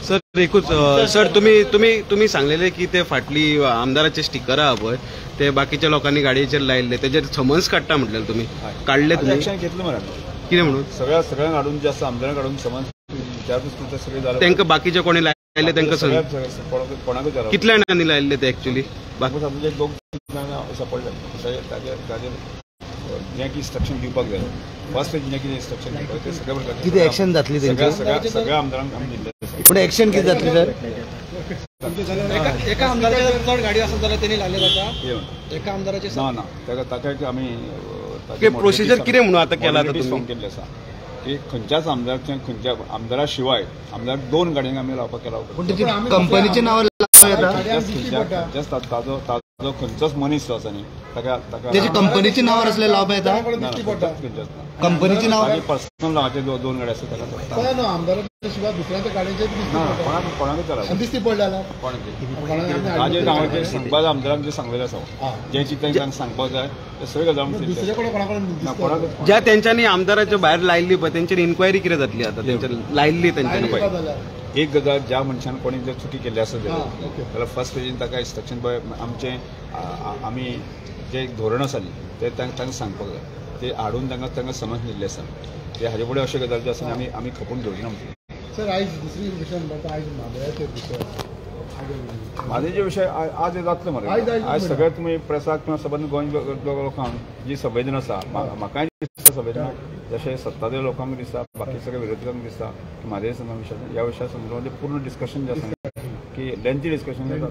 Sir एकूच sir तुम्ही तुम्ही तुम्ही सांगलेले की ते फाटली आमदाराचे स्टिकर आहा पळय ते बाकीच्या लोकांनी गाडयेचेर लायिल्ले तेजेर समन्स काडटा म्हटलेले तुमी काडले तुम्ही एक्शन घेतलं मरे कितें म्हणून सगळ्या सगळ्यांक हाडून जे आसा आमदारांक हाडून समन्स विचारपूस करता सगळें जालें. तांकां बाकीचे कोणी लायिल्ले तांकां कोणाकूच जालें. कितल्या जाणांनी लायिल्ले ते एक्चुअली? म्हणजे दोन जाणां सापडले ताजेर ताजेर जें कितें इन्स्ट्रक्शन दिवपाक जाय फर्स्ट जें कितें इन्स्ट्रक्शन दिवपाक तें सगळ्या कितें एक्शन जातली तेंची? सगळ्या आमदारांक आमी दिल्लें. पूण एक्शन कितें जातली सर? एका आमदाराचे चड गाडी आसत जाल्यार तेणी लायले जाता एका आमदाराचे? ना ना ताका ताका आमी प्रोसिजर कितें म्हणून आतां केला फॉर्म केल्लें आसा की खंयच्याच आमदाराचें खंयच्या आमदारा शिवाय आमदार दोन गाडयांक आमी लावपाक केला. पूण तेची कंपनीचें नांव खंयच्याच ताजो ताजो खंयचोच मनीस जो आसा न्ही ताका ताका तेजी कंपनीच्या नांवार असले लावप येता? कंपनीच्या नांवार पर्सनल नांवाचे दोन गाडी आसा ताका आमदाराच्या शिवाय दुसऱ्यांच्या गाडयांचे कोणाकूच दिसती पडले जाल्यार ताजे नांवाचेर सांगपाक आमदारांक जें सांगलेलें आसा जें कितें तांकां सांगपाक जाय तें सगळें गजाल दुसरे कडेन कोणाकडे ज्या तेंच्यांनी आमदाराच्या भायर लायिल्ली पळय तेंचेर इन्क्वायरी कितें जातली आतां तेंच्या लायिल्ली तेंच्यांनी पळय एक गजाल ज्या मनशान कोणी जर चुकी केल्ली आसत जाल्यार फर्स्ट पेजीन ताका इन्स्ट्रक्शन पळय आमचें आमी जें एक धोरण आसा न्ही तें तांकां सांगपाक जाय ते हाडून तांकां तांकां समज दिल्लें आसा ते हाजे फुडें अश्यो गजाली ज्यो आसा आमी आमी खपून घेवची ना. सर आयज दुसरी विशय म्हणटा आयज म्हादयचे विशय म्हादयचे विशय आज जातलो मरे. आयज सगळे तुमी प्रेसाक किंवा सबंद गोंय लोकांक जी संवेदना आसा म्हाकाय दिसता संवेदना जशें सत्ताधारी लोकांक दिसता बाकी सगळे विरोधकांक दिसता की म्हादय विशय ह्या विशया संदर्भात पूर्ण डिस्कशन जें आसा की लेंथी डिस्कशन जाता.